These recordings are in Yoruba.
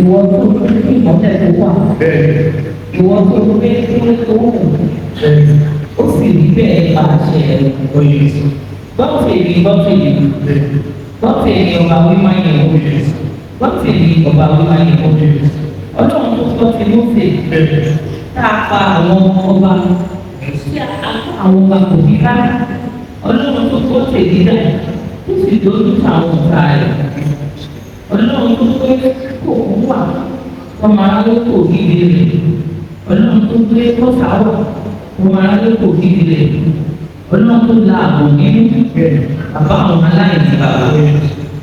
Ìwọ tó ní ìmọ́lẹ̀ tó wà, ìwọ tó gbé tó wù, ó sì rí bẹ́ẹ̀ pa àṣẹ rẹ̀. Gbọ́tèmi, gbọ́tèmi, gbọ́tèmi, ọba wíwá yẹn o. Gbọ́tèmi, ọba wíwá yẹn o. Ọlọ́run tó gbọ́ ti Mósè tá a pa àwọn ọba tí a pa àwọn ọba kò ní rárá. Ọlọ́run tó gbọ́ tèmi dà, ó sì dójú àwọn ọ̀tá rẹ̀. Ọlọ́run tó gbé kò wà ọmọ aráyé kò níbi rẹ̀. Ọlọ́run tó gbé kọ́sà wà ọmọ aráyé kò níbi rẹ̀. Ọlọ́run tó la àbò nínú bàbá àwọn aláìní bàbá.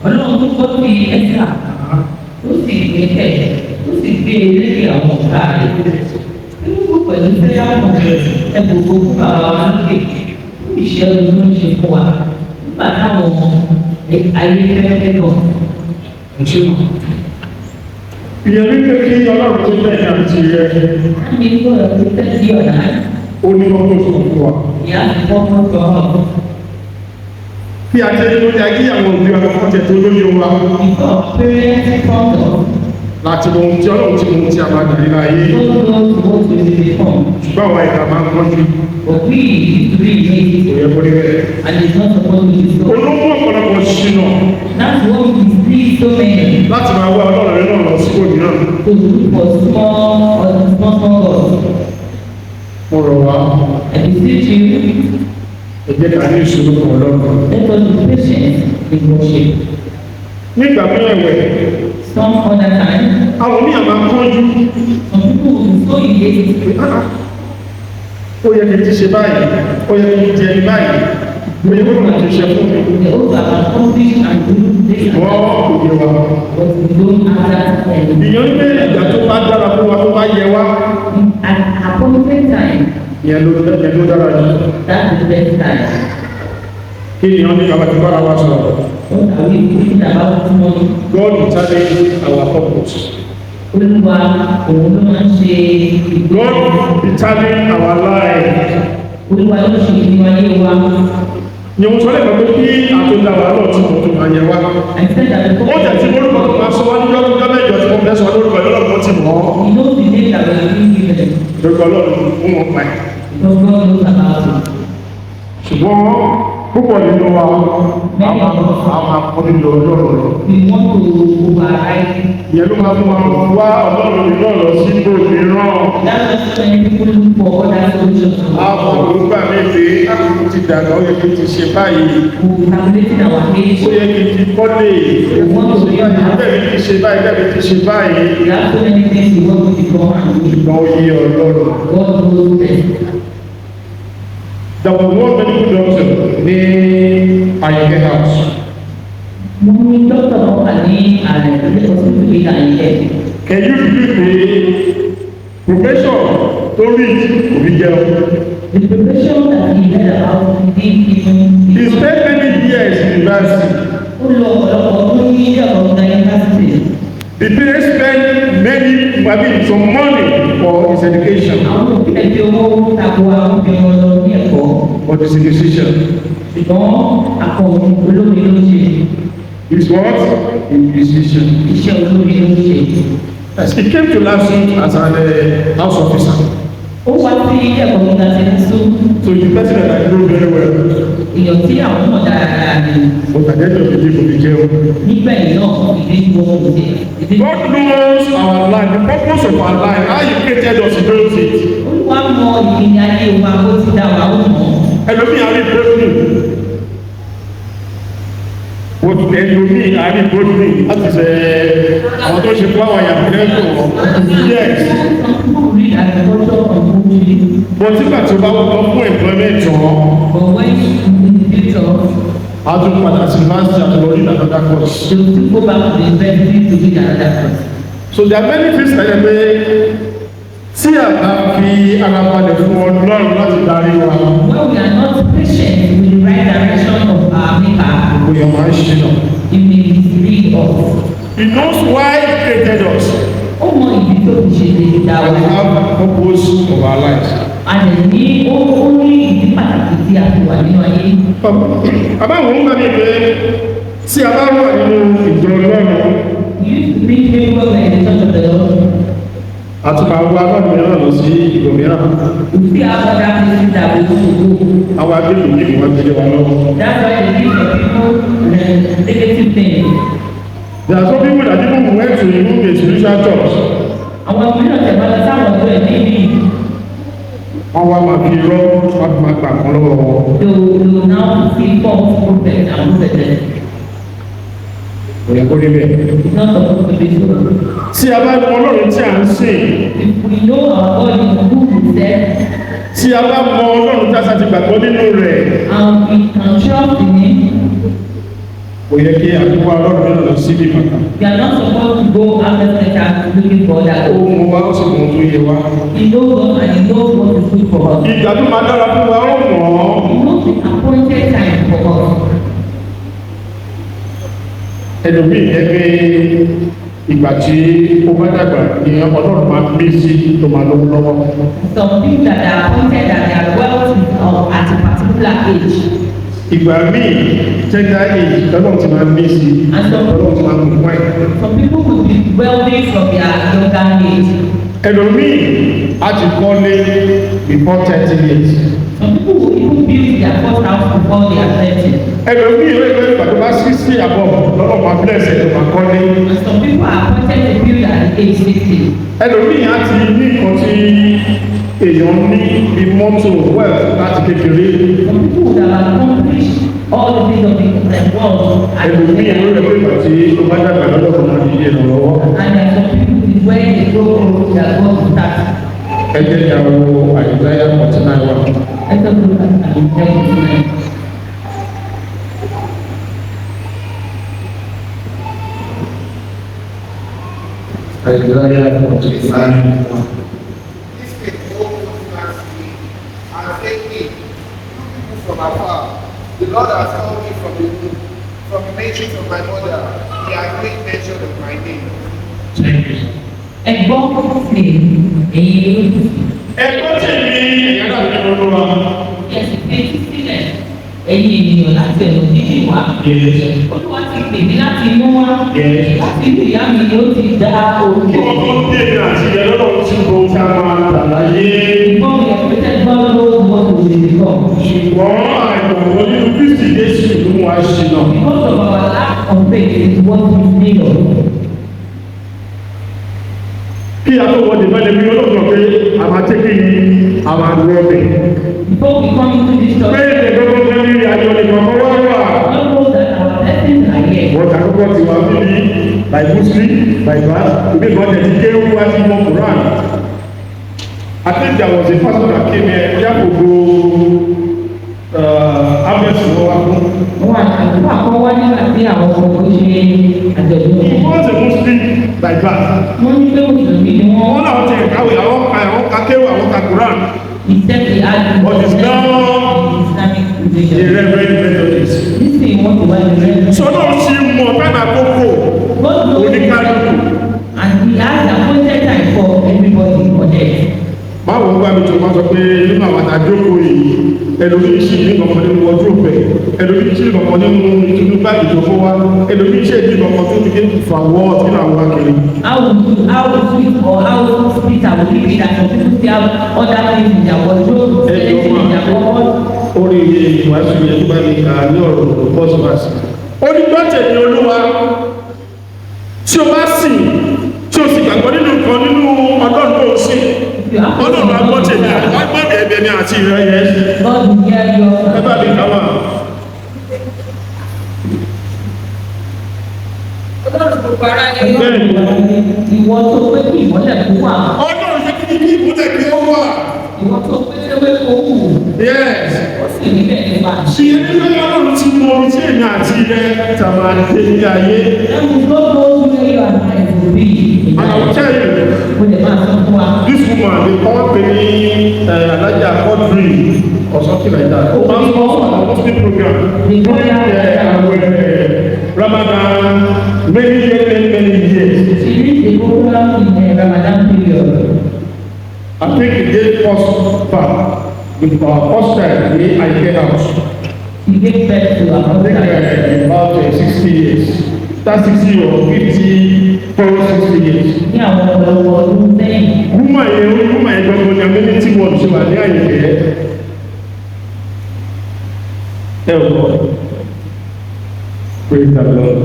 Ọlọ́run tó gbọ́ sí Ẹ́sà, ó sì gbé ẹ̀, ó sì gbé eléyìí àwọn ọ̀tá rẹ̀ nínú pẹ̀lú sẹ́yàmù ẹ̀bùn fún bàbá wa lókè fún ìṣẹ́gun tó ń ṣe fún wa nígbà táwọn ayé fẹ́fẹ́ lọ. Ìyẹn wípé kí Ọlọ́run tó bẹ̀rẹ̀ àti rẹ̀ Àmì gbọ́dọ̀ tó tẹ̀sí ọ̀nà. ó ní wọ́n tó sọ fún wa. Ìyá ti kọ́kọ́ sọ ọ́. Bí a ti lórí ayé àwọn òbí wa kọ́kọ́ tẹ̀ tó lóye wa Before parents come up, láti mọ ohun tí Ọlọ́run ti mọ ohun tí a máa dà nínú ayé. don't know what to become. Ṣùgbọ́n àwọn ẹ̀ka máa ń kánjú. But we need to be made Kò yẹ kó rí bẹ́ẹ̀. and it's not supposed to be so. Olóńgbò ọ̀pọ̀lọpọ̀ ṣìnà That's why we see so many láti máa wá Ọlọ́run rẹ̀ náà lọ sí òmíràn. to look for small or small small gods. Mo rọ̀ wá, I beseech you, ẹ jẹ́ ká ní ìṣòro kan Ọlọ́run. let us be patient in worship. Nígbà mìíràn ẹ̀wẹ̀, Some other time, àwọn míì máa ń kánjú. some people will be so engaged. Pé, "Ah, ah, ó yẹ kí n ti ṣe báyìí, ó yẹ kí n ti ẹni báyìí, ó yẹ kó lọ́nà ti ṣe fún mi." They also have accomplished and do this and Wọ́n that, kò yẹ wa. but we don't have that Ìyẹn ní pé ìgbà tó bá dára fún wa, tó bá yẹ wá, at appointed time. ìyẹn ló dára jù. That's the best time. Kí ni wọ́n ní ká bá ti bára wa sọ̀rọ̀? What are we thinking about this morning? God determines our purpose. Olúwa òun ló máa ń ṣe God determines our life. Olúwa ló ṣe ìpinnu ayé wa. Ni mo sọ lẹ́kọ̀ọ́ pé kí àtúndà wa náà tí mo tó máa yẹ wá. I said that Ó before. jẹ́ tí orúkọ tó máa sọ wá ní lọ́dún mẹ́jọ tí mo fẹ́ sọ lórúkọ Ọlọ́run ti mọ̀ ọ́. He knows the name that we will give him. Lórúkọ Ọlọ́run fún wọn pa ẹ̀. Because God knows about it. Ṣùgbọ́n púpọ̀ nínú wa, a máa kọ́ nínú Ọlọ́run lọ. We want to override. Ìyẹn ló máa mú wa wá Ọlọ́run náà lọ sí ibòmíràn. That's why so many people look for other solutions. A mọ̀ nígbà míì pé àkókò ti dàgbà, ó yẹ kí n ti ṣe báyìí. We calculating our age. Ó yẹ kí n ti kọ́lé. Ó yẹ kí n ti ṣe báyìí. Bẹ́ẹ̀ mi ti ṣe báyìí, bẹ́ẹ̀ mi ti ṣe báyìí. We have so many things we want to become and do. Ṣùgbọ́n ó yé Ọlọ́run. God knows best. There was one medical doctor ní Ayinke House. Mo ní dókítà kan wà ní ààrẹ ilé hospital gíga yẹn. Can you believe pé profession tó read kò fi jẹun? The profession that he read about didn't even. He spent many years in university. Ó lọ ọ̀pọ̀lọpọ̀ ọdún ní ilé ẹ̀kọ́ gíga yunifásitì. The parents spent many, I mean, some money for his education. Àwọn òbí ẹ̀ fi owó tako àwọn òbí wọn lọ ní ẹ̀kọ́. But he's a musician. Ṣùgbọ́n akọ̀wé olómi ló ń ṣe. He's what? A musician. Iṣẹ́ olómi ló ń ṣe. Yes, he came to LASU as an house officer. Ó wá sí ilé ẹ̀kọ́ gíga ti LASU. So the person that I know very well. Èèyàn tí àwọn mọ̀ dáradára ni. But at the end of the day, kò fi jẹun. Nígbẹ̀yìn náà, ìdí tí wọ́n kò dé. Ìdí God knows our life, the purpose of our life, how he created us, he knows it. Olúwa mọ ìpínlẹ̀ ayé wa, ó ti dá wa, ó mọ̀. Ẹlòmíì àrí brodny. Ẹlòmíì àrí brodny láti ṣe àwọn tó ṣe fún àwọn àyàfi lẹ́kọ̀ọ́. Yes. Some people read agriculture or poultry, But nígbà tí o bá wọ́n fún employment tán, but when in the future, a tún padà sí university àti lọ read another course. they will still go back to the university to read another course. So there are many things like that pé tí a bá fi ara balẹ̀ fún Ọlọ́run láti darí wa, When we are not patient with the right direction of our maker, bóyá máa ń ṣe náà. he may mislead us. He knows why he created us. Ó mọ ìdí tó fi ṣe lè dá And we wa. have purpose of our lives. A lè ní ó ní ìdí pàtàkì tí a fi wà nínú ayé. Bàbá àwọn ń gbà mí pé tí a bá wà nínú ìjọ Ọlọ́run, You used to think maybe when we are in the church of the Lord, a tún máa wá lọ́dún mìíràn lọ sí ìlú mìíràn. we still have other places that we want to go. Àwọn agbébọn yìí wọ́n ti lé wa lọ́wọ́. That's why they give the people the negative things. There are some people that even went to even a spiritual church. Àwọn mìíràn tẹ̀ máa lọ sáwọn ọ̀dọ́ ẹ̀ níbi Wọ́n wá máa fi irọ́ wọ́n fi máa gbà kan lọ́wọ́ wọn. they will now see false prophets and prophetess. Kò yẹ kó rí bẹ́ẹ̀. It's not supposed to be so. Tí a bá mọ Ọlọ́run tí à ń sìn, If we know our God is who we serve tí a bá mọ Ọlọ́run tí a sá ti gbàgbọ́ nínú rẹ̀, and we can trust in him, kò yẹ kí àdúgbò Ọlọ́run náà lọ síbi kankan. we are not supposed to go after Satan looking for other Ó hope. mọ wa, ó sì mọ ohun tó yẹ wa. He knows us and he knows what is good for us. Ìgbà tó máa dára fún wa, ó mọ̀ ọ́. He knows the appointed time for us. Ẹlòmíì yẹ pé ìgbà tí ó bá dàgbà ni Ọlọ́run máa bí sí tó máa lówó lọ́wọ́. Some people that are appointed that their wealth is of at a particular age. Ìgbà míì tender age lọ́lọ́run ti máa bí sí, lọ́lọ́run ti máa mú wáyé. Some people will be wealthy from their younger age. Ẹlòmíì á ti kọ́lé before 30 years. Some people will even build their first house before they are 30. Ẹlòmíì ó yẹ pé ìgbà tó bá 60 above lọ́lọ́run máa bless ẹ̀ tó máa kọ́lé. And some people are appointed to build at age 60. Ẹlòmíì á ti ní nǹkan tí èèyàn ní bí mọ́tò, wealth láti kékeré. Some people would have accomplished all the things of the world at Ẹlòmíì ló rẹ̀ pé ìgbà tí ó bá dàgbà lọ́dọ̀ máa di ìrànlọ́wọ́. And there are some people it is when they grow old that God will start. Ẹ jẹ́ kí a wo Isaiah 49:1. Let us look at Isaiah 49. Isaiah 49:1. Listen, O coastland sea, and take heed, you people from afar. The Lord has called me from the womb, from the matrix of my mother. He has made mention of my name. Thank you. Ẹ gbọ́ sí èyí olùsí. Ẹ̀kọ́ tèmi ẹ̀yà náà ní Olúwa. Kí ẹ sì fetí sílẹ̀ ẹ̀yin ènìyàn láti ẹ̀rọ jíjìn wá. Yes. Olúwa ti pè mí láti inú wá. Yes. Láti inú ìyá mi ni ó ti dá orúkọ. Kí wọ́n tó dé èmi àti ìyá lọ́dọ̀ tí mo ta máa tà láyé. Before we are created, God knows what we will become. Ṣùgbọ́n àìgbàgbọ́ nínú Kristi Jésù ló mú wa ṣìnà. Because of our lack of faith is what we need of. Kí a tó wọ dèbẹ́ lèmi olóòtú pé a máa tẹ́ kí ni a máa lọ bẹ̀. Before we come into this church, Pé ìgbẹ́gbẹ́ ní ayọ̀ nìkan kọ́ wá wà. God knows that our blessings are here. Wọ́n ta kọ́kọ́ ti wá bíbí by Muslim by birth, ibi kan tẹ̀ ti kéwú wá sí mọ́ Quran. I think there was a pastor that came here, bóyá gbogbo harvest wọ́n wá fún. Wọ́n àdúrà kan wá nígbà tí tí àwọn ọmọ ṣe àjọ̀dún. He was a Muslim by birth. Wọ́n ní pé Mùsùlùmí ni wọ́n. Wọ́n náà ti kàwé, àwọn ka, àwọn ka kéwù, àwọn ka Quran. He said he had But he's now Islamic a religion. Reverend Methodist. Nísìnyí wọ́n ti wá ní Reverend. So náà ṣì mọ̀ táìmù àkókò God knows oníkálukú. and he has appointed time for everybody on earth. Báwo gbá mi tó máa sọ pé nínú àwọn àtàjókòó yìí, ẹlòmíì sì ní kankan nínú wardrobe ẹ̀, ẹlòmíì sì ní kankan nínú ìtúnú báàgì tó fún wa, ẹlòmíì sì ní kankan tó fi ké fà wọ́ kí làwọn wá kiri. How would you, how sweet or how bitter would it be that some people still have other things in their wardrobe, skeleton in their cupboard? Orí ìwàásù yẹn tó bá mi kà ní ọ̀rọ̀ first verse. Ó ní gbọ́tẹ̀ ní Olúwa tí o bá sìn, tí o sì gbàgbọ́ nínú nǹkan nínú Ọlọ́run tó ń sìn. Ọlọ́run á gbọ́ tèmi, á gbọ́ ẹ̀bẹ̀ mi àti ìrẹ́ yẹn. God will hear your Ẹ bá mi kà wá. Ọlọ́run gbogbo ara yẹn. Bẹ́ẹ̀ni. Ìwọ tó pé kí ìmọ́lẹ̀ kó wà. Ọlọ́run ṣe kí ní ìmúlẹ̀ kí ó wà. Ìwọ tó pé kéwé kó wù. Yes. Ó sì rí bẹ́ẹ̀ nípa. Ṣé ẹni pé Ọlọ́run ti mọ omi tí èmi àti rẹ̀ ta máa dé ní ayé? And God knows where you and I will be in And I will life. tell you, Mo lè máa sọ fún wa. this woman, they call me Alhaja Quadri or something like that. Ó máa ń sọ fún àwọn Muslim program. During Ramadan, many years, many, many years. She reached the program in the Ramadan period. I think the day first back with our first time ní Ike House. She gave birth to her I think husband. about 60 years. That's 60 or 50, 4, 60 years. Ní àwọn ọ̀pọ̀lọpọ̀ ọdún sẹ́yìn. Woman yẹn gbọ́dọ̀ ní amenity ward ṣe wà ní àyẹ̀kẹ́. Ẹ ò gbọ́. Praise the Lord.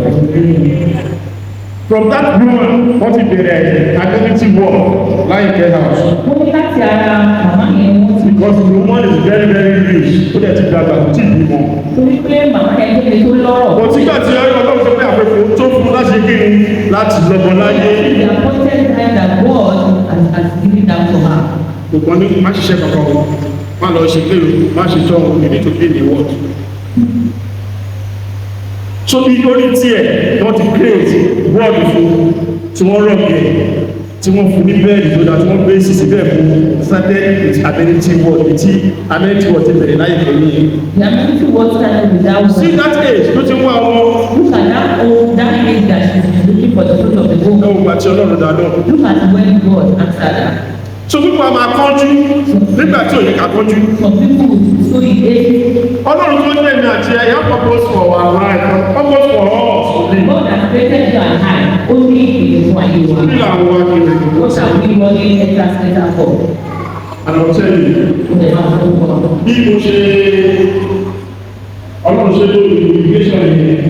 From that woman, wọ́n ti bẹ̀rẹ̀ amenity ward láyìíkẹ́ house. Wọ́n ní láti ara màmá yẹn wọ́n ti. Because the woman is very, very rich. Ó dẹ̀ ti dàgbà, kò tí ì bímọ. Torí pé màmá yẹn tó lè tó lọ́rọ̀. But nígbà tí Ọlọ́run sọ pé àfẹ́fẹ́ tó fún láti kí ni láti lọ́mọ láyé. The appointed time that God has given that to her. Kò kàn ní má ṣiṣẹ́ kankan o, má lọ ṣe kéwì, má ṣe tọ́ o, you need to be in the world. So bí lórí tiẹ̀ wọ́n ti create wọ́ọ̀dù fún tí wọ́n rọ̀gẹ̀, tí wọ́n fún ní bẹ́ẹ̀dì tó dáa, tí wọ́n gbé sísì bẹ́ẹ̀ fún, started with amenity ward tí amenity ward ti bẹ̀rẹ̀ láyé pẹ̀lú yẹn. The amenity ward started with that See one. that age tó ti ń wá ọmọ. Look at that old, that age that she's been looking for the fruit of the womb. Ẹ wò gbà tí Ọlọ́run dá náà. Look at when God answered her. So pípọ̀ a máa kánjú nígbà tí ò yẹ ká kánjú. Some people will be so in haste. Ọlọ́run tó ń lé mi àti ẹ̀yà purpose for our life, purpose for us to live. God has created you and I ó ní ìpìlẹ̀ fún ayé wa. Kí làwọn wá kiri? What are we running extra center for? And I will tell you, Ó lè máa fún wọn. bí mo ṣe Ọlọ́run ṣe lórí irrigation yẹn,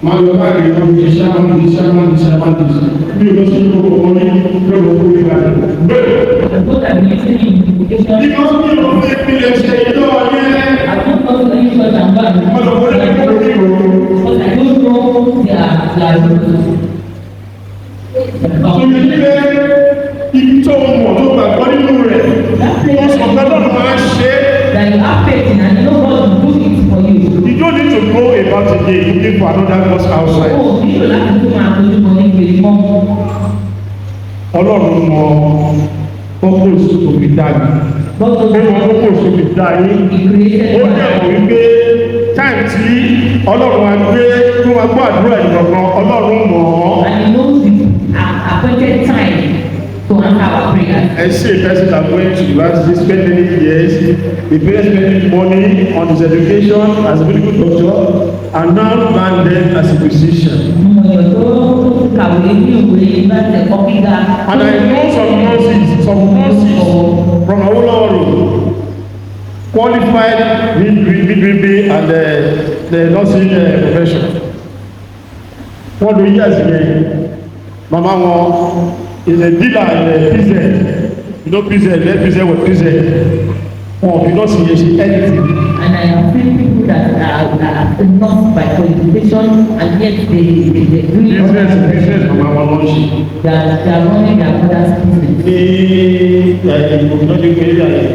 máa lọ káàkiri, máa fi ṣe máa fi ṣe máa fi ṣe máa fi ṣe bí o lọ sí gbogbo wọn ní lọ́wọ́ kó ìgbà rẹ̀ bẹ́ẹ̀. The God that created you in education. Because mi ò fẹ́ ìpìlẹ̀ ṣe ìjọ yẹn. I don't go to any church and go and Ọlọ́run wọlé kó lórí ìrò. because I don't know their rules. Àtúnyẹ pé ibi tó mọ̀ tó gbàgbọ́ nínú rẹ̀, wọ́n sọ pé Ọlọ́run máa ń ṣe é. That you have faith in and you know God will do it for you. You don't need to go about again looking for another God outside. O ò nílò láti tún máa fojú mọ ní ìgbèrè mọ́. Ọlọ́run mọ purpose tó fi dá mi. God Ó knows mọ purpose tó fi dá yín. He created Ó man. dẹ̀ mọ̀ wípé time tí Ọlọ́run á gbé tó máa gbọ́ àdúrà ìgbọ̀ngàn, Ọlọ́run mọ̀ ọ́. And he knows the appointed time to answer our prayers. I see a person that went to university, spent many years, the parents spending money on his education as a medical doctor, and now landed as a physician. Mo mọ̀ èèyàn tó kàwé ní ìwé yunifásitì ẹ̀kọ́ gíga. And I know some nurses from Awolowo Road, qualified midwifery and the nursing profession. Wọ́n lo years yẹn, mama wọn is a dealer in the PZ, you know PZ, let PZ with PZ. Wọn ò fi nurse yẹn ṣe anything. And I have seen people that are not by qualification and yet they do Business mama wọn lọ ń ṣe. They are running their mother's business. Ní ìgbòmìnà pé area yẹn,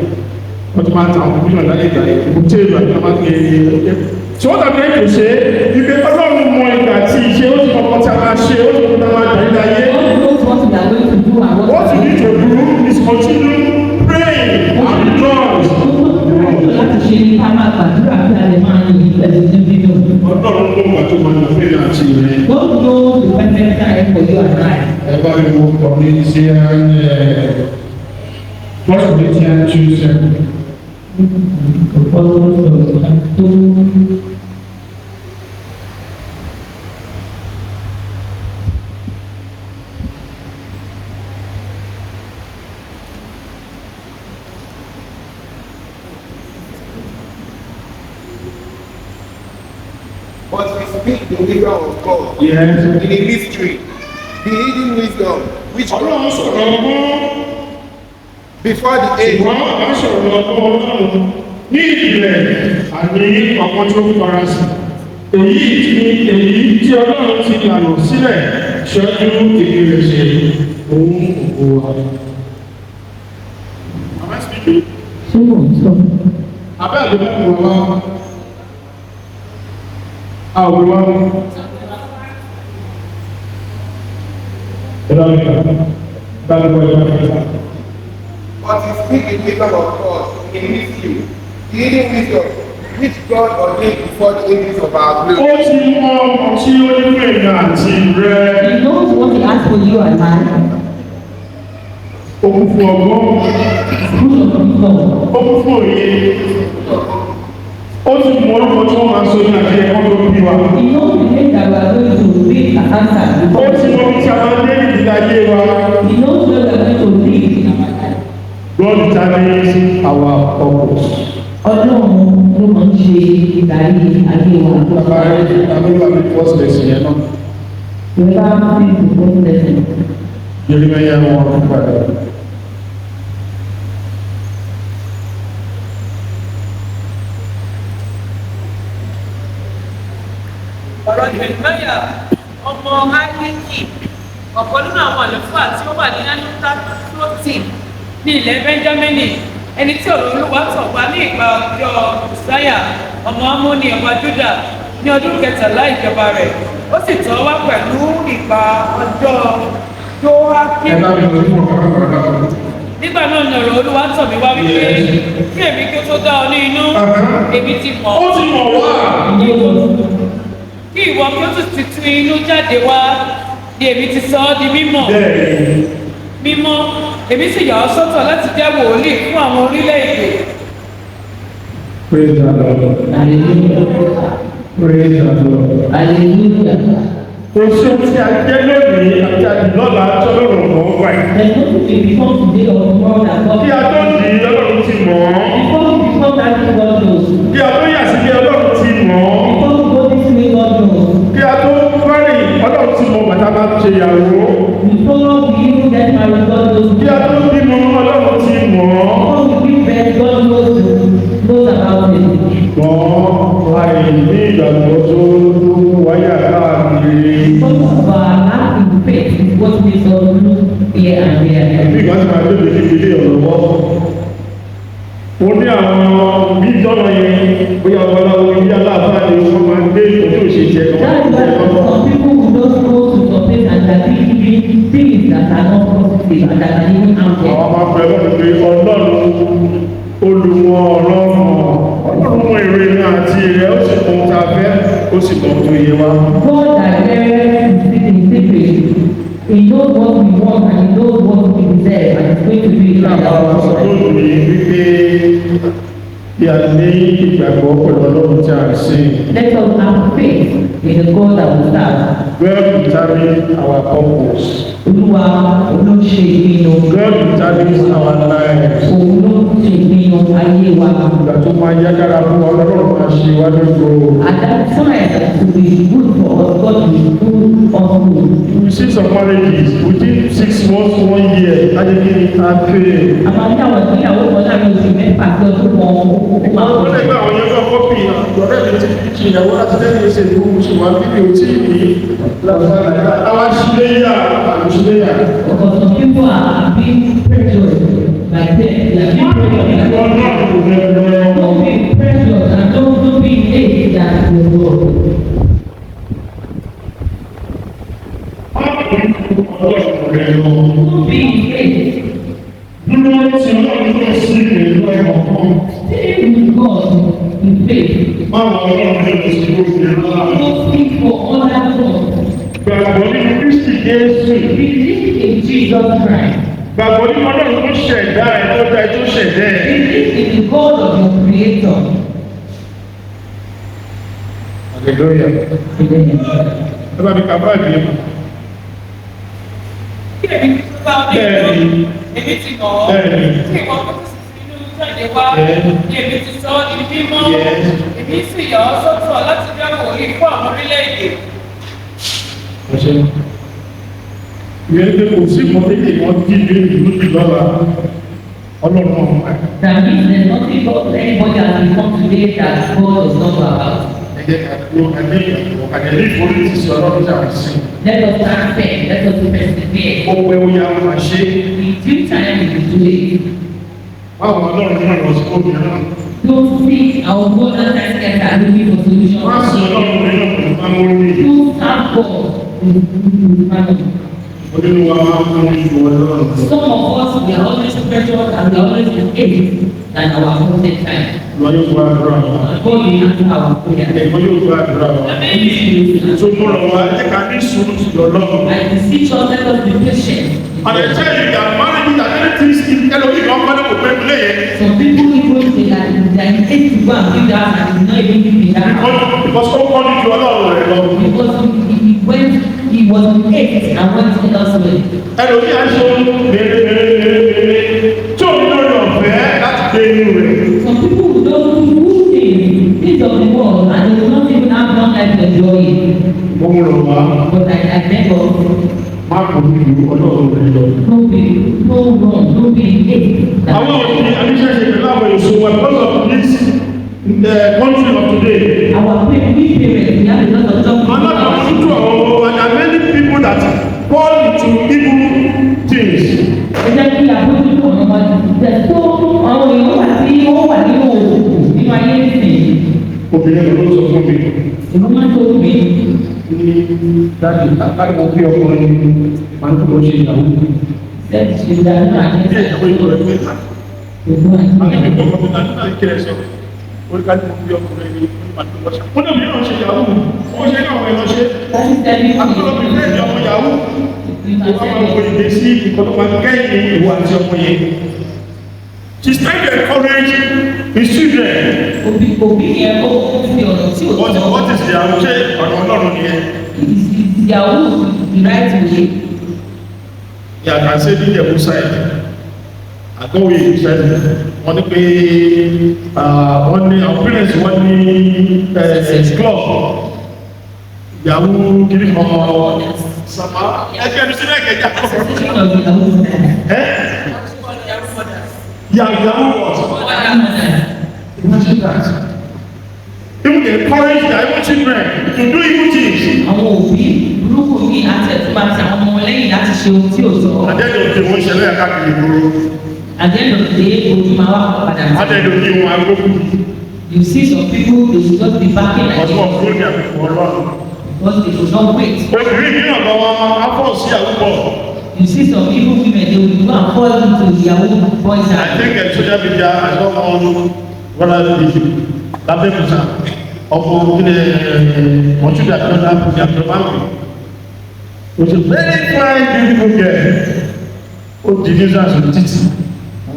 wọ́n ti máa ń ta àwọn provision lálẹ́ ìgbà yẹn, ìbùté ìlú àti ọmọ àti ẹ̀yẹ. So what I'm trying to say, ibi Ọlọ́run mọ Ọlọ́run ló wà tó máa ń fẹ́ àti rẹ̀. God knows the perfect time for you and I. Ẹ bá mi wo Corinthians, First Corinthians 2:7. Ọ̀pọ̀lọpọ̀ tó But we speak the wisdom of God Yes. in a mystery, the hidden wisdom which Ọlọ́run sọ̀rọ̀ ọgbọ́n. before the age Ṣùgbọ́n bàbá sọ̀rọ̀ ọgbọ́n Ọlọ́run ní ìpìlẹ̀ àní ọ̀kan tó farasin. Èyí ni èyí tí Ọlọ́run ti lànà sílẹ̀ ṣáájú ìpilẹ̀ṣẹ̀ òun ògo wa. Am I speaking? ṣé mò ń sọ. Abẹ́ àdúgbò kò wá. A ò wá. Ẹ bá mi kà. Bá mi kọ́ ẹ bá mi kà. But we speak the wisdom of God in a mystery, the hidden wisdom which God ordained before the ages of our Ó glory. ti mọ ọmọ tí ó ní fún èmi àti rẹ. He knows what he has for you and I. Ó kún fún ọgbọ́n, Full of wisdom. ó kún fún òye. Ó ti mọ orúkọ tí wọ́n máa sọ ní àti ẹ̀kọ́ tó bí wa. He knows the things that we are going to read and answer Ó before. ti mọ ibi tí a máa dé ní ìdílé ayé wa. He knows where we are going to live in our life. God determines our purpose. Ọlọ́run ló máa ń ṣe ìdarí ayé wa. Bàbá rẹ̀ àbúrò àbí first lesson yẹn náà. Remember this is the first lesson. Jeremiah 1:5. Ọ̀rọ̀ Jeremiah ọmọ Áílíkì, ọ̀kan nínú àwọn àlùfáà tí ó wà ní Anátọ́tì ní ilẹ̀ Bẹ́ńjámínì, ẹni tí ọ̀rọ̀ Olúwa tọ̀ wá ní ìgbà ọjọ́ Josiah ọmọ Ámónì ọba Júdà ní ọdún 13 ìjọba rẹ̀, ó sì tọ̀ wá pẹ̀lú ìgbà ọjọ́ Jóákímù. Ẹ bá mi lọ sí ọ̀rọ̀ ọ̀rọ̀ ọ̀rọ̀. Nígbà náà ni ọ̀rọ̀ Olúwa tọ̀ mí wá wípé, kí èmi kí ó tó dá ọ ní inú, èmi ti mọ̀ Ó ọ́ ti mọ̀ wá. He knows. Kí ìwọ kí ó tún ti tú inú jáde wá ni èmi ti sọ ọ́ di mímọ́ Bẹ́ẹ̀ni, mímọ́, èmi sì yà ọ́ sọ́tọ̀ láti jẹ́ wòlíì fún àwọn orílẹ̀-èdè. Praise the Lord. Hallelujah. Praise the Lord. Hallelujah. kò sí ohun tí a jẹ́ lónìí àti àdìlọ́la tọ́lọ́run mọ̀ ọ́ báyìí. There's nothing to become today or tomorrow that God Kí a tó dì í, Ọlọ́run ti mọ̀ ọ́. Before we become that thing, God knows. Kí a tó yà sí bí Ọlọ́run ti mọ̀ ọ́. Before we go this way, God knows. Kí a tó fẹ́rìn, Ọlọ́run ti mọ̀ bàtà máa ṣe ìyàwó. Before we even get married, God knows. Kí a tó bímọ, Ọlọ́run ti mọ̀ ọ́. Before we give birth, God knows about it. Ṣùgbọ́n àìní ìgbàgbọ́ tó wáyà káàkiri. Because of our lack in faith is what makes us look here and there. Bí ìgbà tí màá lóde níbi ilé ọ̀rọ̀ Mo ní àwọn bí tọ́nà yẹn, bóyá babaláwo ní aláàfáà ni wọ́n máa ń gbé ìtọ́jú òṣèṣẹ́ kan. That's why some people will just go to some place and they are giving things that are not positive and that can even harm them. Àwọn máa fẹ́ lọ́dún pé Ọlọ́run olùwọ̀n ọ̀rọ̀ Ọlọ́run mọ èrè náà àti ìrẹ́ ó sì mọ ohun tá a fẹ́ ó sì mọ ohun tó yẹ wá. God directs in secret. He knows what we want and he knows what we deserve and he's going to do it right Àwọn sọ out. lónìí wípé bí a ní ìgbàgbọ́ pẹ̀lú Ọlọ́run tí a ń sìn. Let us have faith in the God that we serve. God determines our purpose. Olúwa ló ṣe ìpinnu. God determines our lives. Òun ló ṣe ìpinnu ayé wa. Ìgbà tó máa yá dára fún wa Ọlọ́run máa ṣe wá lógo. At that time to be good for us, God will do us good. You see some marriages within 6 months, one year, adékèké á pè é. Àmọ́ ní àwọn ìgbéyàwó kan láàrin oṣù 6 sí ọdún kan, ó máa Àwọn ń ọlẹ́gbẹ́ àwọn yẹn náà kọ́pì ọ̀rẹ́ mi ti fi ṣe ìyàwó láti lẹ́yìn ìṣe ìlú oṣù wa bíbí ò tí ì ní. Àwa ṣíléyà, àlù ṣíléyà. Because some people are being pressured by them. They are being pressured by them. Ọlọ́run kò lè lọ. Don't be pressured and don't be late that will go. Ọlọ́run kò lè lọ. Don't be late. Dúró tí Ọlọ́run tó sí ìlú ẹ̀kọ́ kan. Stay with God in faith. Má wá ọlọ́run mìíràn lọ sí ibòmíràn. Don't seek for other gods. Gbàgbọ́ nínú Kristi Jésù. Believe in Jesus Christ. Gbàgbọ́ nínú Ọlọ́run tó ṣẹ̀dá ẹ̀ tó dá ẹ tó ṣẹ̀dá ẹ̀. Believe in the God of your Creator. Hallelujah. Amen. Ẹ bá mi kà báyìí yẹn. Kí èmi ti bá ọ ní Bẹ́ẹ̀ni. ìlú, èmi ti mọ̀ ọ́. Bẹ́ẹ̀ni. Tí ìwọ kò sì sí inú jáde wá, Yes. ni èmi ti sọ ọ́ di mímọ́. Yes. Èmi sì yà ọ́ sọ́tọ̀ láti jẹ́ wòlíì fún àwọn orílẹ̀-èdè. Ọ̀ṣẹ́. Ìyẹn pé kò sí ìmọ̀ méjì wọ́n jí ní ìlú jù lọ́la. Ọlọ́run ọ̀hún. That means there's nothing God anybody has become today that God does not know about. Ẹ jẹ́ ká dúró ká ní ìyàwó ká ní ìforítì sí Ọlọ́run tí a ń sìn. Let us stand firm. Let us persevere. Ó pẹ́ ó yá máa ṣe. In due time we will do it. Báwo Ọlọ́run náà lọ sí gómìnà? Don't seek our God and are looking for solutions. Má sọ Ọlọ́run mìíràn pẹ̀lú mámúrí. Don't serve God with money. Onínú wa máa ń mú ìlú Ọlọ́run lọ. Some of us, we are always pressured and we are always in haste than our appointed time. Olúwa yóò gba àdúrà wa. God will answer our prayer. Ẹ̀gbọ́n yóò gba àdúrà wa. Holy Spirit will Tó múra wa, ẹ jẹ́ ká ní sùúrù sí Ọlọ́run. I beseech us, let us be patient. And I tell you that marriage that anything ẹlòmíì kan kọ́lé kò pé ilé yẹn. Some people even say that they are in haste to go and build that and did not even build that house. Because ó kọ́ ní ju Ọlọ́run rẹ̀ lọ. Because he was in haste and went elsewhere. Ẹlòmíì á ṣe mèrè mèrè mèrè mèrè tí òun lórí ọ̀fẹ́ láti gbé inú rẹ̀. Some people will just do good things, things of the world, and they will not even have long life to enjoy it. Mo ń rọ̀ wá, But I beg us, má kò ní ju Ọlọ́run rẹ̀ lọ. don't be, don't run, don't be in haste. Àwọn òbí aníṣẹ́ṣe pẹ̀lú àwọn èso wa because of this country of today. Our parents, we parents, we have a lot of talk to do about Alábàámútú àwọn ọmọ wa, there are many people that fall into evil things. Ẹ jẹ́ kí àbójútó ọ̀nà wa jẹ́ tó àwọn èèyàn wà tí wọ́n wà nínú òkùnkùn nínú ayé ìsìn. Obìnrin ló sọ fún mi. Èmi máa ń tó mi. Ní dájú láti mo bí ọkùnrin máa ń túbọ̀ ṣe ìyàwó. Said she is that no Bí ìyàwó ìtọ́ rẹ̀ pé àjẹ́ àti ìgbà ọkùnrin náà nígbà kí ẹ sọ. Orí ká ní mo bí ọkùnrin ní màá túbọ̀ ṣe. Ó dàbí náà ṣe ìyàwó. Ó ṣe ní àwọn ẹ̀rọ ṣe. Àtúntò bí bẹ́ẹ̀ ni ọmọ ìyàwó. Ó wá máa wo ìgbésí ìkọ́ tó máa kẹ́yìn ìwọ àti ọmọ yẹn. She's trying to encourage his children. Òbí òbí yẹn ó fi ọ̀nà tí ò What tọ́. what is the ṣé ọ̀nà Ọlọ́run nìyẹn? Is ìyàwó the right way? Yeah, I can say ní Ìjẹ̀bú side. Àgọ́wé Ìjẹ̀bú side. Wọ́n ní pé wọ́n ní our parents wọ́n ní club. Ìyàwó kiri kan sàmà ẹgbẹ́ mi sílẹ̀ kẹjà. Association of ìyàwó Ẹ́ ìyàwó what? Imagine that. Even they encourage their own children to do evil things. Àwọn òbí burúkú ní àti ẹ̀tún máa ti àwọn ọmọ lẹ́yìn láti ṣe ohun tí ò tọ́. Àdéhùn òkè wọn ṣẹlẹ̀ káàkiri ìgboro. At the end of the day, ojú máa wá padà sí. Àdéhùn òkè wọn agbókù. You see some people, they will just be backing like Ọdún this ọ̀fun ní àfikún Ọlọ́run. because they will not wait. Obìnrin mìíràn lọ wọn afọ́ sí àwùjọ. You see some evil women, they will go and fall into yahoo boys I and think social media I saw one brother the lábẹ́kúta ọmọ kílẹ̀ mọ̀túndà tó náà fi àtúrọ̀máwì. It was a very fine beautiful girl. Ó di nuisance ní títì.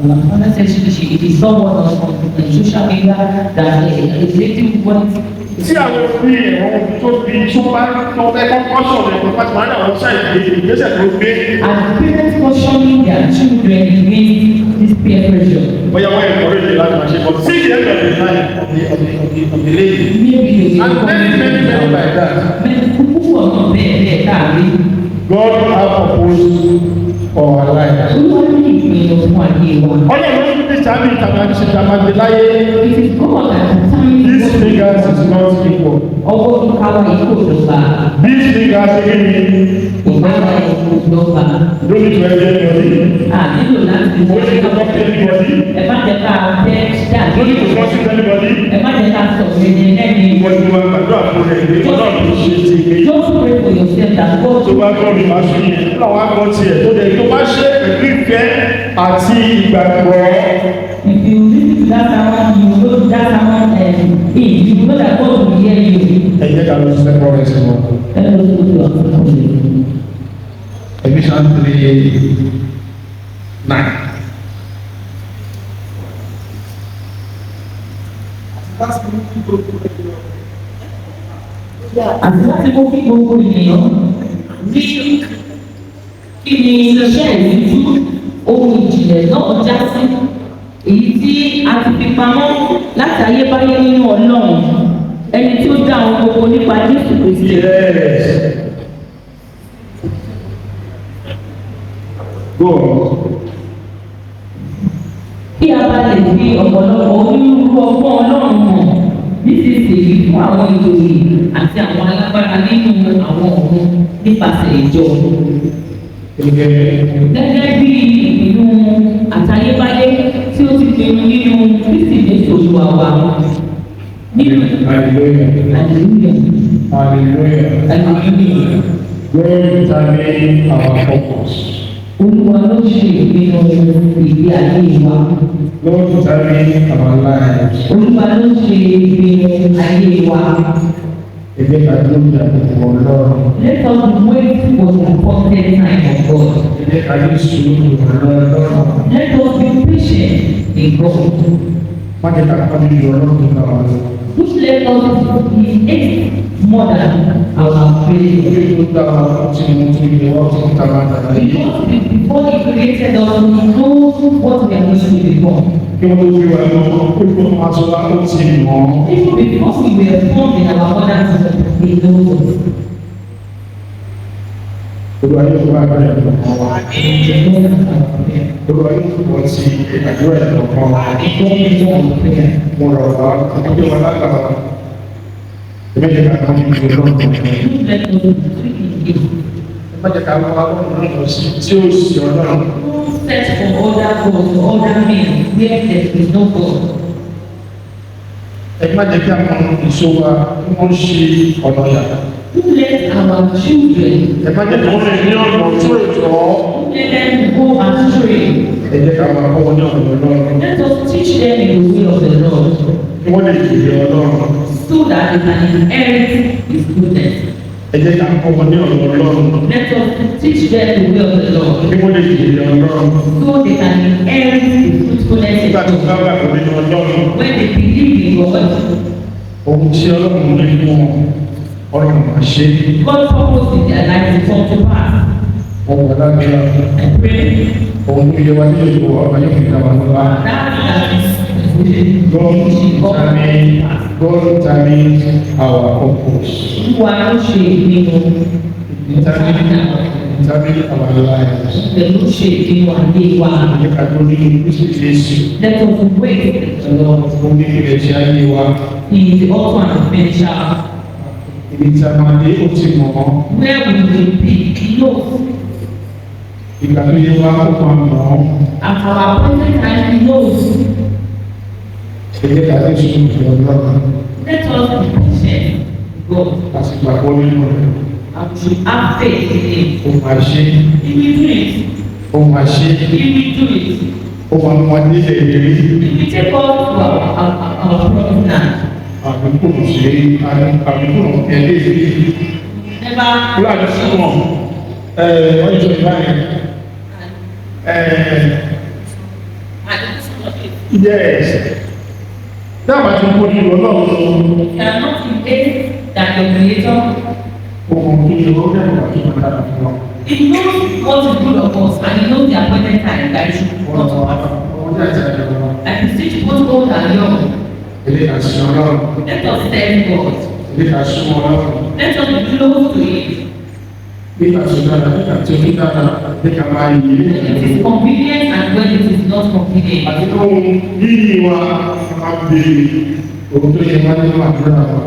My mother said she saw one on social media that a lady went. Tí àwọn òbí ẹ̀wọ̀n tó fi tó bá tó fẹ́ kọ́kọ́ sọ̀rọ̀ ẹ̀kọ́ pàtó máa ń àwọn sáì ìgbésẹ̀ tó gbé. And parents cautioning their children against this peer pressure. Bóyá wọ́n ẹ̀kọ́ rẹ̀ láti máa ṣe but see the end of the line of the lady. Maybe they will And many many many like that. Many púpọ̀ náà bẹ́ẹ̀ bẹ́ẹ̀ káàrí. God have purpose for our life. Olúwa ní ìpinnu fún ayé wa. Ọlọ́run ló ní sàmì ìtàmì àti ṣètàmàgbé láyé. It is God that determines These what figures is not equal. ọwọ́ ìka wa yìí kò dọ́gba. These figures again Ìka wa yìí kò dọ́gba. you don't need to envy anybody. A nílò láti You don't need to talk to anybody. Ẹ má jẹ́ ká fẹ́ You dàbí. don't need to gossip anybody. Ẹ má jẹ́ ká sọ̀rọ̀ ẹni ẹlẹ́ni. Ìwọ ni mo máa gbàdúrà fún rẹ̀ pé Ọlọ́run ló ṣe ti gbé. Just pray for yourself that God Tó bá gbọ́ mi máa sùn yẹn. Ọlọ́run á gbọ́ tiẹ̀ tó dẹ̀ tó bá ṣe pẹ̀lú ìfẹ́ àti ìgbàgbọ́. If you listen to that sermon, you know that sermon him, you will know that God will hear you. Ẹ jẹ́ ká lọ sí second verse wọn. Let us go to our second verse. Ephesians 3:9. Láti mú kí gbogbo ènìyàn Àti láti mú kí gbogbo ènìyàn rí kí ni iṣẹ́ ìríjú ohun ìjìnlẹ̀ náà já sí, èyí tí a ti fi pamọ́ láti ayébáyé nínú Ọlọ́run, ẹni tí ó dá ohun gbogbo nípa Jésù Kristi. Yes. Go on. Kí a bá lè fi ọ̀pọ̀lọpọ̀ onírúurú ọgbọ́n Ọlọ́run hàn nísinsìnyí fún àwọn ìjòyè àti àwọn alágbára nínú àwọn ọ̀run nípasẹ̀ ìjọ. Gẹ́gẹ́ Gẹ́gẹ́ bí ìpinnu àtayébáyé tí ó ti pinnu nínú Kristi Jésù Olúwa wa. Nínú Hallelujah. Hallelujah. Hallelujah. Hallelujah. God determine our purpose. Olúwa ló ṣe ìpinnu ìgbé ayé wa. God determine our lives. Olúwa ló ṣe ìpinnu ayé wa. Ẹ jẹ́ ká dúró de àkókò Ọlọ́run. Let us wait for the appointed time of God. Ẹ jẹ́ ká ní sùúrù Ọlọ́run. Let us be patient in God. Má jẹ́ ká kánjú ju Ọlọ́run tó dá wa lọ. Don't let us be haste more than our creator. Orí tó dá wa ó ti mú tó yẹ wá ó ti mú tá a máa dàgbà yìí. Because before he created us, he knows what we are going to become. Kí wọ́n tó fi wá lọ, ó fi wọ́n máa sọ wá ó ti mọ̀ ọ́. Even before we were formed in our mother's womb, he knows us. Olúwa yóò fún àdúrà ẹ̀kọ̀ọ̀kan wa. He knows our prayer. Olúwa yóò fún ọ sí àdúrà ẹ̀kọ̀ọ̀kan wa. God knows our prayer. Mo rọ̀ wá, ọmọdé wa lágbàá. Ẹ má jẹ́ ká kánjú ju Ọlọ́run lọ. Don't let us be quick in haste. Ẹ má jẹ́ ká wá Ọlọ́run lọ sí tí ó sì Ọlọ́run. Don't search for other gods or other men where there is no God. Ẹ má jẹ́ kí àwọn èso wa kí wọ́n ṣe ọ̀nà yàrá. Don't let our children, Ẹ má jẹ́ kí wọ́n rìn ní ọ̀nà tó ètò ọ́. don't let them go astray. Ẹ jẹ́ ká máa kọ́ wọn ní ọ̀nà Ọlọ́run. Let us teach them in the way of the Lord, Kí wọ́n lè jèrè Ọlọ́run. so that they can inherit His goodness. Ẹ jẹ́ ká kọ́ wọn ní ọ̀nà Ọlọ́run. Let us teach them the way of the Lord, Kí wọ́n lè jèrè Ọlọ́run. so they can inherit the fruitfulness Nígbà of tó God. bá gbàgbọ́ nínú Ọlọ́run, When they believe in God, ohun tí Ọlọ́run ní fún wọn, Ọlọ́run máa ṣe é. God's purpose in their life will come to pass. Wọ́n wà lágbára. I pray Ohun tó yẹ wá ní ìlú ọba yóò fi dá wa lọ́la. that that is God determines our purpose. Olúwa ló ṣe ìpinnu. Determine our lives. Pẹ̀lú ṣe ìpinnu ayé wa. Ẹ jẹ́ ká dúró nínú Kristi Jésù. Let us wait for the Lord. Ó ní ìrètí ayé wa. He is the author and the finisher. Ibi tí a máa dé ó ti mọ̀ ọ́. Where we will be, he knows. Ìgbà tó yẹ wá ó máa mọ̀ ọ́. At our appointed time, he knows. Ẹ jẹ́ ká ní sùúrù Ọlọ́run. Let us be patient with God. A sì gbàgbọ́ nínú rẹ̀. And we should have faith in him. Ó máa ṣe é. He will do it. Ó máa ṣe é. He will do it. Ó máa mú wa nílẹ̀ ìlérí. He will take us to our promised land. Àbíkùnù sí àbíkùnù ẹ̀lẹ́ ìlérí. Never. Fúlàní fún wọn. Ọjọ́ ìbáyìí. Yes. Dábàá ti kó nínú Ọlọ́run. You are not in haste than your creator. Ohun tó yẹ ó dẹ̀kọ̀ àti máa dára fún wa. He knows what is good of us and he knows the appointed time that it should come to pass. Ọmọdé àti àgbà wa. I beseech both old and young. Ẹ jẹ́ ká sin Ọlọ́run. Let us serve God. Ẹ jẹ́ ká súnmọ́ Ọlọ́run. Let us be close to Him. Nígbà tó dára, nígbà tí ó dára, ẹ jẹ́ ká máa yí. When it is convenient and when it is not convenient. Àti tó ń yíyí wa, a máa béèrè ohun tó yẹ wá nínú àdúrà wa.